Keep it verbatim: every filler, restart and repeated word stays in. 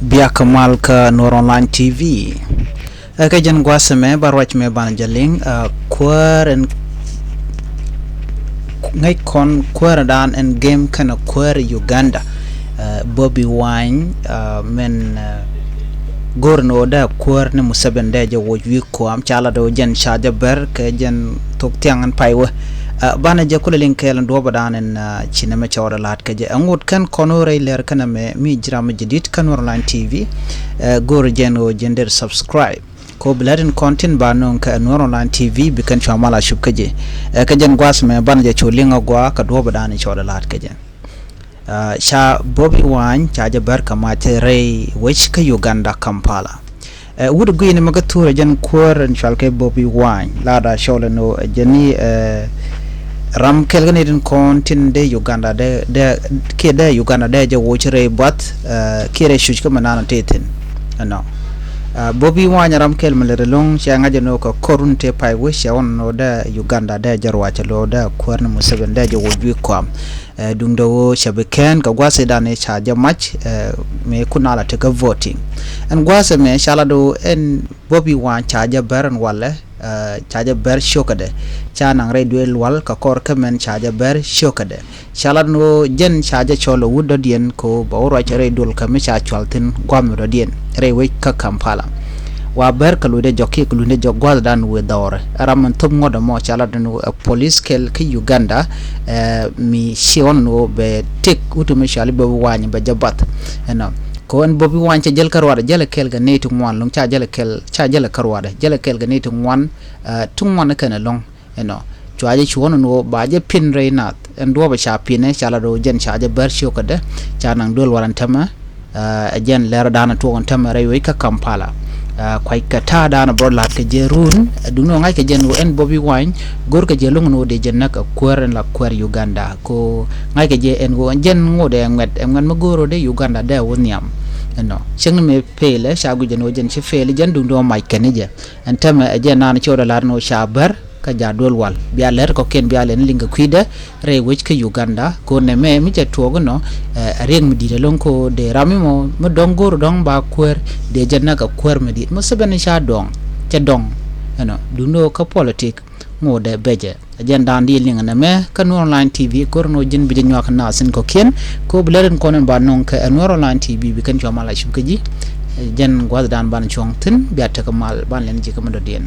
Biakä mal kä Nuɔr Online T V. Ɛ kɛ jɛn gua̱a̱th ɛmɛ ba ruac mɛ banɛ jɛ liŋ, ɛ, kuäär ɛn ŋäc kɔn kuäär dan ɛn gem kɛnɛ kuäär Uganda. Ɛ, Bobi Wine, ɛ, mɛn, ɛ, go̱r ni ɣöö dee kuäär ni Museveni dee jɛ woc wi̱i̱ kuam ca lat ɣöö jɛn ca jɛ bɛr kɛ jɛn thok thiaŋ ɛn pay wä. Ɛ, banɛ jɛ kulɛ liŋ kɛɛl ɛn duɔ̱ɔ̱p ɛ dan ɛn, ɛ, ci nɛmɛ cɛ ɣɔt ɛ la̱t kɛ jɛ. Ɛ ŋot kɛn kɔn ɣöö rɛy lɛr kɛn ɛmɛ mi ji̱ ram mi jɛ di̱t kɛn Nuɔr Online T V. Ɛ, go̱r jɛn ɣöö jɛn der subscribe. Ko bi lät in kɔn tin ba nöŋ kɛ Nuɔr Online T V bi kɛn cua mal a cup kä jɛ. Ɛ, kɛ jɛn gua̱a̱th mɛ banɛ jɛ cu liŋ a gua̱a̱ kɛ duɔ̱ɔ̱p ɛ dan in cɔɔd ɛ la̱t kɛ jɛ. Ɛ, ca Bobi Wine ca jɛ bär kɛ mac rɛy wec kä Uganda, Kampala. Ɛ, wut gui̱i̱ni mɛ kä thurɛ jɛn kuäär in cual kɛ Bobi Wine la da cɔl ɛn ɣöö ɛ jɛn ni, ɛ, ram kɛl kä ni tin kɔn tin dee Uganda dee, dee, kiɛ dee Uganda dee jɛ woc rɛy buath, ɛ, kiɛ rɛy cuc kä mɛ nan tëë thi̱n. Ɛnɔ. Ɛ, Bobi Wine ram kɛl mɛ lɛ rɛ lo̱ŋ cɛ ŋa̱c ɛn ɣöö kɛ kɔr run tëë pay wec cɛ ɣɔn ɛn ɣöö dee Uganda dee jɛ ruac ɛn ɣöö dee kuäär ni Museveni dee jɛ woc wi̱i̱ kuam. Ɛ, duundɛ ɣöö cɛ bi kɛn kɛ gua̱a̱th i̱ dan i̱ ca jɛ mac, ɛ, mëë kun ala tekɛ voting. Ɛn gua̱a̱th ɛmɛ ca lat ɣöö ɛn Bobi Wine ca jɛ bär ɛn walɛ, ɛ, ca jɛ bär cio̱kädɛ. Ca naŋ rɛy duëël wal kɛ kɔr kä mɛn ca jɛ bär cio̱kädɛ. Ca lat ni ɣöö jɛn ca jɛ cɔl ɛ wut dɔ̱diɛn kɛ ɣöö bɛ wä ruac rɛy duɔl kä mi ca cual thi̱n gua̱a̱th mi dɔ̱diɛn rɛy wec kä Kampala. Wa bär kɛ luɔcdɛ jɔk kiɛ kɛ luɔcdɛ jɔk gua̱a̱th dan wëë dhɔrɛ. Ɛ ram min thop ŋuɔ̱t ɛmɔ ca lat ni ɣöö ɛ polis kɛl kä Uganda, ɛ, mi ci ɣɔn ni ɣöö bɛ tëk wut mi cual i̱ Bobi Wine bɛ jɛ bath. Ɛnɔ. Kɛ ɣöö ɛn Bobi Wine cɛ jäl kä ruaadɛ, jälɛ kɛl kɛ nɛy ti ŋuan lo̱ŋ, ca jälɛ kɛl, ca jälɛ kä ruaadɛ, jälɛ kɛl kɛ nɛy ti ŋuan, ɛ, ti ŋuan kɛn ɛlɔ̱ŋ. Ɛnɔ. Cua jɛ cuɔ̱n ɛn ɣöö ba jɛ pi̱n rɛy nath. Ɛn duɔ̱ɔ̱pɛ ca pi̱n ɛ ca lat ɣöö jɛn ca jɛ bär cio̱kädɛ, ca naŋ duel waran tämɛ, ɛ, ɛ jɛn lɛr dan tuɔk ɛn tämɛ rɛy wec kä Kampala. Ɛ, kuac kɛ ta̱a̱ dan bä rɔ la̱t kɛ jɛ run, ɛ, duundɛ ɣöö ŋa̱c kɛ jɛn ɣöö ɛn Bobi Wine go̱r kɛ jɛ lo̱ŋ ɛn ɣöö dee jɛ näk ɛ kuäär ɛn la kuäär Uganda. Ko ŋa̱c kɛ jɛ ɛn ɣöö jɛn ŋot ɛ ŋuɛt, ɛ ŋuɛt mi go̱o̱r ɣöö dee Uganda dee wä nhiam. Ɛnɔ. Cäŋ ni mëë pelɛ ca guic ɛn ɣöö jɛn ci pelɛ jɛn duundɛ ɣöö mac kɛn i̱ jɛ. Ɛn tämɛ ɛ jɛn naan ci ɣöö dee la̱r ɛn ɣöö ca bär kä ja̱ duel wal. Bia lɛr kɔ̱kiɛn bia lɛn liŋ kɛ kui̱dɛ rɛy wec kä Uganda. Ko nɛmɛ mi cɛ tuɔɔk inɔ, ɛ, ɛ riɛk mi di̱t ɛlɔ̱ŋ ko dee ram imɔ mi dɔ̱ŋ go̱r dɔ̱ŋ ba kuäär dee jɛ näk ɛ kuäär mi di̱t. Museveni ca dɔ̱ŋ, cɛ dɔ̱ŋ. Ɛnɔ, duundɛ ɣöö kä politik ŋotdɛ bɛcɛ. Ɛ jɛn daan di liŋ nɛmɛ kä Nuɔr Online T V, go̱r ɛn ɣöö ji̱n bi jɛ nyuak naath in kɔ̱kiɛn. Ko bi lät in kɔn in ba nöŋ kɛ ɛ Nuɔr Online T V bi kɛn cua mal a cup kä ji̱. Ɛ jɛn gua̱th daan ban cuɔ̱ŋ thi̱n bia tekɛ mal ban lɛn ji̱ kä mi dɔ̱diɛn.